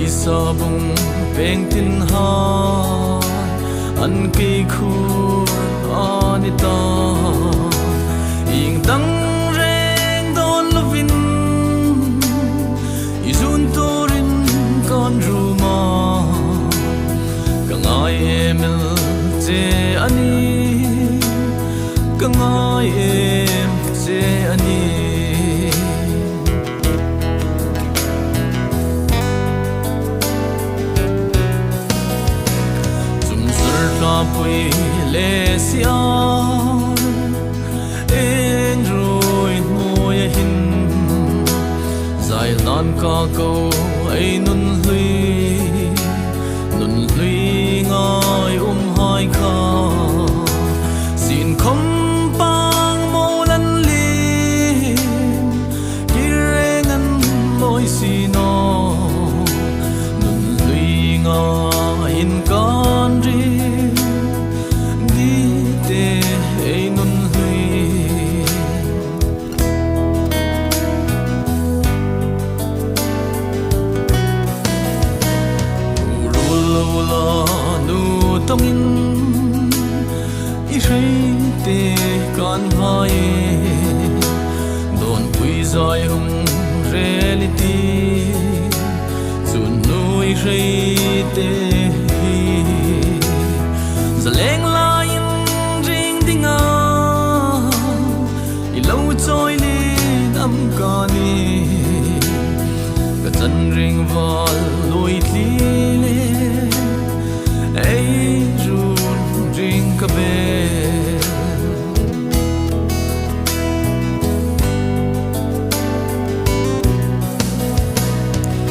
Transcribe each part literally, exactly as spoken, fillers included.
Sabung peng tin ha an kei khu a ni ta. Ieng dang reng dawn lovin i zun turin kan rum a. Ka ngai em el che a nih, ka ngai em che a nih. Chungchar tlapui le siar, eng ruoi hnuoia hin, zai hlan ka ko ei nun hlui, nun hlui ngai umhai kha, sin khom pang mo lan lien, kireng an mawi si naw, nun hlui ngaiin kan ring, dite ei nun hlui. Ruol lo la nu tawngin i hreite kan hmai, dawnpui zai hung rel i ti, chu nu i hreite hi zaleng laiin ring dinga i lo chawi lien am ka nih. Ka chan ring val lui tli le ei run ring ka bel.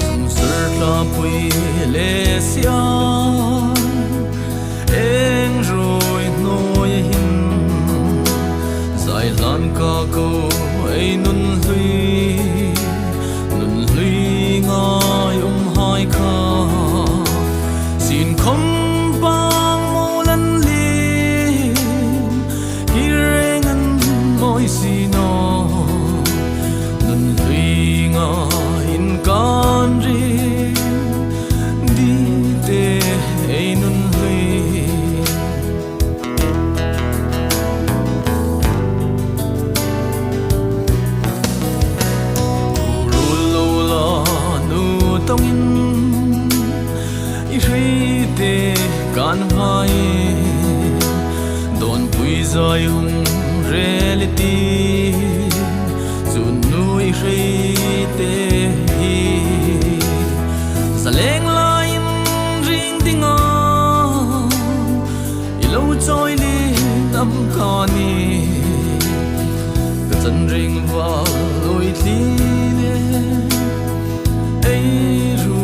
Chungchar tlapui le siar, eng ruoi hnuoia hin, zai hlan ka ko ei nun hlui, nun hlui ngai umhai kha, sin khom pang mo lan lien, kireng an mawi si naw, nun hlui ngaiin kan ring, dite ei nun hlui. Ruol lo la nu tawngin i hreite kan hmai, dawnpui zai hung rel i ti, chu nu i hreite hi zaleng laiin ring dinga i lo chawi lien am ka nih. Ka chan ring val lui tli le ei ru